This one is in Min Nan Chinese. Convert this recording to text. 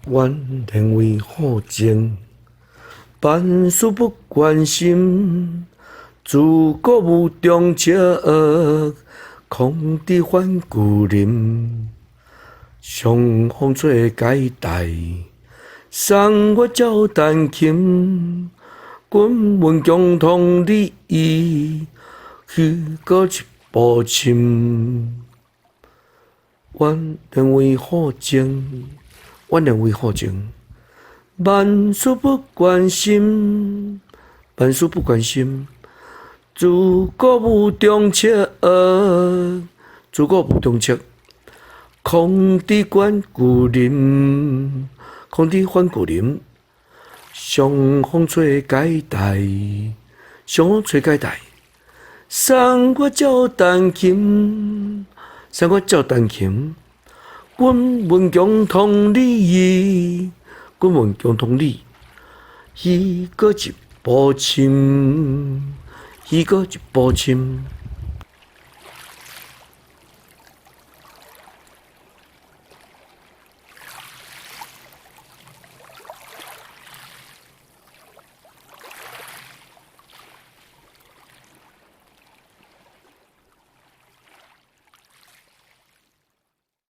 願連為好政，萬事不關心，自古無長策，空知反舊林。傷風吹解帶，送我照彈琴，君民共同利益，虛過一步深。願連為好政，願連為好政，萬事不關心，萬事不關心，自古無長策，自古無長策，空知管舊林，空知反舊林。傷風吹解帶，傷風吹解帶，送我照彈琴，送我照彈琴。君民共同利益，君民共同利，虛過一步深，虛過一步深。